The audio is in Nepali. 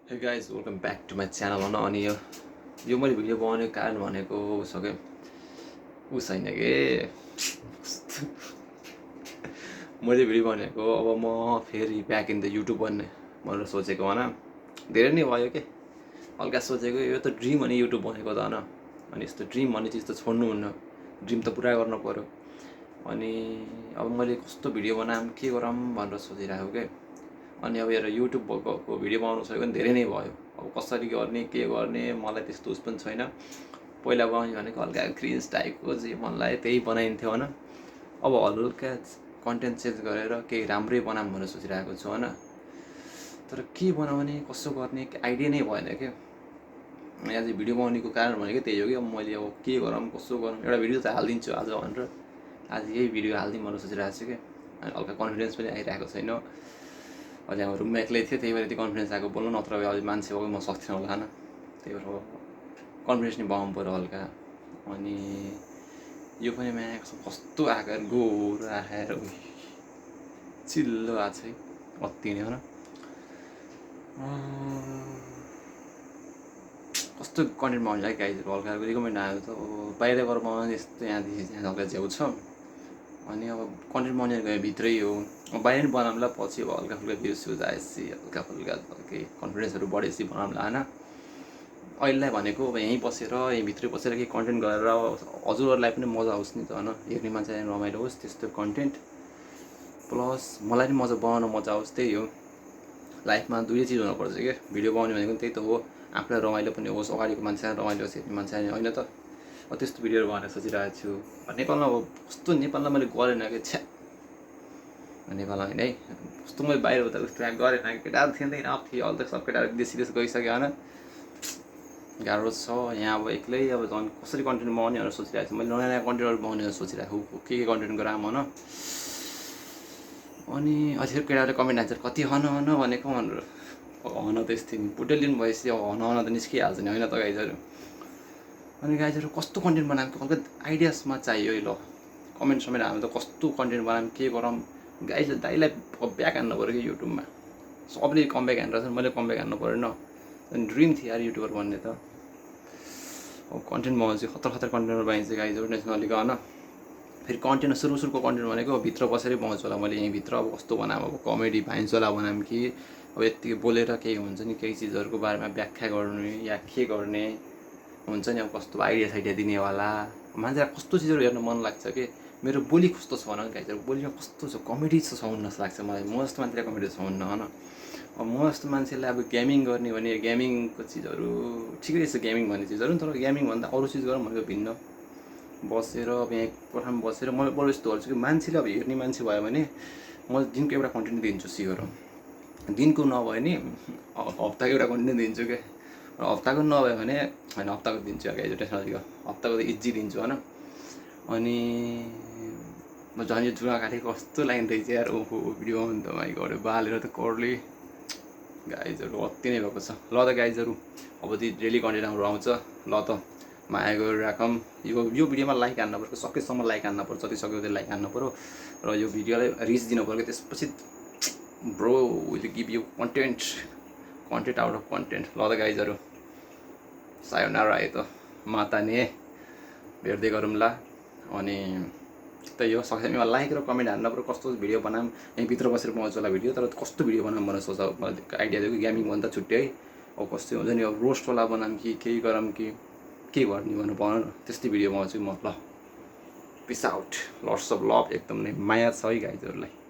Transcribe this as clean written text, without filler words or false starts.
हे guys welcome back to my channel भन अनि यो मैले भिडियो बनाउने कारण भनेको सके ऊ छैन के मैले भिडियो भनेको अब म फेरि ब्याक इन द युट्युब भन्ने भनेर सोचेको होइन धेरै नै भयो के हल्का सोचेको यो त ड्रिम अनि युट्युब भनेको त होइन अनि यस्तो ड्रिम भन्ने चिज त छोड्नुहुन्न ड्रिम त पुरा गर्नु पऱ्यो अनि अब मैले कस्तो भिडियो बनाऊँ के गरौँ भनेर सोचिरहेको के अनि अब हेर युट्युबको भिडियो बनाउनु सकेको पनि धेरै नै भयो अब कसरी गर्ने के गर्ने मलाई त्यस्तो उस पनि छैन पहिला बनाउने भनेको हल्का क्रिन्ज टाइपको जे मन लाग्यो त्यही बनाइन्थ्यो होइन अब हल्का कन्टेन्ट चेन्ज गरेर केही राम्रै बनाऊँ भनेर सोचिरहेको छु होइन तर के बनाउने कसो गर्ने आइडिया नै भएन क्या अनि आज भिडियो बनाउनेको कारण भनेको त्यही हो कि अब मैले अब के गरौँ कसो गरौँ एउटा भिडियो त हालिदिन्छु आज भनेर आज यही भिडियो हालिदिउँ भनेर सोचिरहेको छु क्या अनि हल्का कन्फिडेन्स पनि आइरहेको छैन अहिले अब रुममा एक्लै थियो त्यही भएर त्यो कन्फिडेन्स आएको बोल्नु नत्र अब मान्छे भएको म सक्थिनँ होला होइन त्यही भएर कन्फिडेन्स नि बनाउनु पऱ्यो हल्का अनि यो पनि म्याक्स कस्तो आकार गोरो आएर चिल्लो आएको छ है अति नै होइन कस्तो कन्टेन्ट बनाउनु चाहिँ गाइजहरू हल्का रिकमेन्ड आयो त अब बाहिर गएर बनाउने यस्तो यहाँदेखि यहाँ हल्का झ्याउ छ अनि अब कन्टेन्ट बनाउने गयो भित्रै हो बाहिर पनि बनाउँला पछि अब हल्का फुल्का भ्युज स्युज आएपछि हल्का फुल्का केही कन्फिडेन्सहरू बढेपछि बनाउँला होइन अहिलेलाई भनेको अब यहीँ बसेर यहीँभित्रै बसेर केही कन्टेन्ट गरेर हजुरहरूलाई पनि मजा आओस् नि त होइन हेर्ने मान्छेलाई रमाइलो होस् त्यस्तो कन्टेन्ट प्लस मलाई पनि मजा बनाउन मजा आओस् त्यही हो लाइफमा दुवै चिज हुनुपर्छ क्या भिडियो बनाउने भनेको त्यही त हो आफूलाई रमाइलो पनि होस् अगाडिको मान्छेलाई रमाइलो होस् हेर्ने मान्छेलाई होइन त त्यस्तो भिडियोहरू बनाएर सोचिरहेको छु नेपालमा अब कस्तो नेपालमा मैले गरेन कि छ्या नेपालमा होइन है कस्तो मैले बाहिर उता उस्तो गरेन केटाहरू थिएन इनफ थियो अहिले त सब केटाहरू देश सिरियस गइसक्यो होइन गाह्रो छ यहाँ अब एक्लै अब झन् कसरी कन्टेन्ट बनाउने भनेर सोचिरहेको छु मैले नयाँ नयाँ कन्टेन्टहरू बनाउने भनेर सोचिरहेको के कन्टेन्ट गराऊँ होइन अनि अझै केटाहरूले कमेन्ट हान्छ कति हन हन भनेको भनेर हन त यस्तै बुढो लिनु भएपछि अब हन हन त निस्किहाल्छ नि होइन त गाइजहरू अनि गाइजहरू कस्तो कन्टेन्ट बनाएको हल्का आइडियासमा चाहियो है ल कमेन्ट समेन्ट हामी त कस्तो कन्टेन्ट बनाऊँ के गरौँ गाइज दाइलाई ब्याक हान्नु पऱ्यो कि युट्युबमा सबले कमब्याक हानेर छ मैले कमब्याक हान्नु परेन अनि ड्रिम थियो यार युट्युबर भन्ने त अब कन्टेन्ट बनाउँछु खतर खतर कन्टेन्टहरू बनाइन्छ गाइजहरू टेन्सन अलिक होइन फेरि कन्टेन्ट सुरुको कन्टेन्ट भनेको भित्र बसेरै बनाउँछु होला मैले यहीँभित्र अब कस्तो बनाऊँ अब कमेडी भाइन्सवाला बनाऊँ कि अब यत्तिकै बोलेर केही हुन्छ नि केही चिजहरूको बारेमा व्याख्या गर्ने या के गर्ने हुन्छ नि अब कस्तो आइडिया साइडिया दिनेवाला मान्छेलाई कस्तो चिजहरू हेर्न मन लाग्छ कि मेरो बोली कस्तो छ भन गाइजहरू बोलीमा कस्तो छ कमेडी छ सुन्न लाग्छ मलाई म जस्तो मान्छेलाई कमेडी सुन्न होइन अब म जस्तो मान्छेलाई अब गेमिङ गर्ने भने गेमिङको चिजहरू ठिकै छ गेमिङ भन्ने चिजहरू तर गेमिङभन्दा अरू चिज गरौँ भनेको भिन्न बसेर अब यहाँ कोठामा बसेर मैले बरु यस्तो गर्छु कि मान्छेले अब हेर्ने मान्छे भयो भने म दिनको एउटा कन्टेन्ट दिन्छु सियर दिनको नभए नि हप्ताको एउटा कन्टेन्ट दिन्छु क्या हप्ताको नभए भने होइन हप्ताको दिन्छु गाइज टेक्नोलोजीको हप्ताको त इजी दिन्छु होइन अनि म झन् यो जुवा काटेँ कस्तो लाग्दैछ यार ओहो भिडियो आउनु त भाइ गऱ्यो बालेर त कर्ली गाइजहरू अति नै भएको छ ल त गाइजहरू अब डेली कन्टेन्ट हाम्रो आउँछ ल त माया गरेर राखौँ यो भिडियोमा लाइक हान्नु पऱ्यो सकेसम्म लाइक हान्नु पर्छ जति सक्यो त्यो लाइक हान्नु पऱ्यो र यो भिडियोलाई रिच दिनु पऱ्यो त्यसपछि bro will give you content out of content ल त गाइजहरू सायोनारा आयो त माता ने भेट्दै गरौँला अनि त्यही हो सक्छ लाइक र कमेन्ट हान्नु पऱ्यो कस्तो भिडियो बनाऊँ यहीँभित्र बसेर बनाउँछु होला भिडियो तर कस्तो भिडियो बनाऊँ भनेर सोच मलाई आइडिया दियो कि गेमिङभन्दा छुट्टै है अब कस्तो हुन्छ नि अब रोस्टवाला बनाऊँ कि केही गरौँ कि के गर्ने भनेर भन न त्यस्तै भिडियो बनाउँछु म ल peace out lots of love एकदम नै माया छ है गाइजहरूलाई